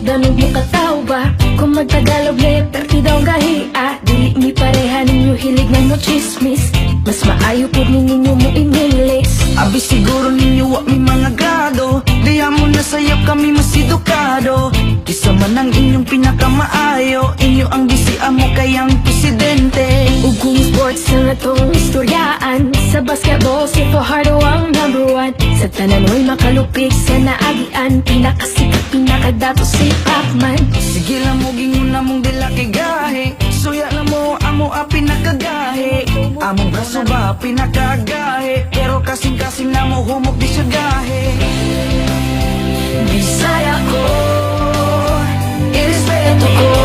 Isugdanog mo kataw ba? Kung magtagalog na perti daw ang gahia. Dili mi pareha ninyo, hilig na mo chismis. Mas maayo pud ninyo mo Ingles. Abi siguro ninyo wa mi mga grado. Diha mo nasayop kami mas edukado. Kisa man ang inyong pinakamaayo. Inyo ang gisi-amo kayang presidente. Ug kung sports ang atong istoryaan, sa basketball si Fajardo ang number one. Sa tanan way makalupig sa naagian. Pinakasikat, pinakadato si Pacman. Sige lang mo gingon na mong dila kay gahi. Suya na mo amo a pinakagahi. Among braso ba pinakagahi? Pero kasing-kasing na mo humok di siya gahi. Bisaya ko, irespeto ko.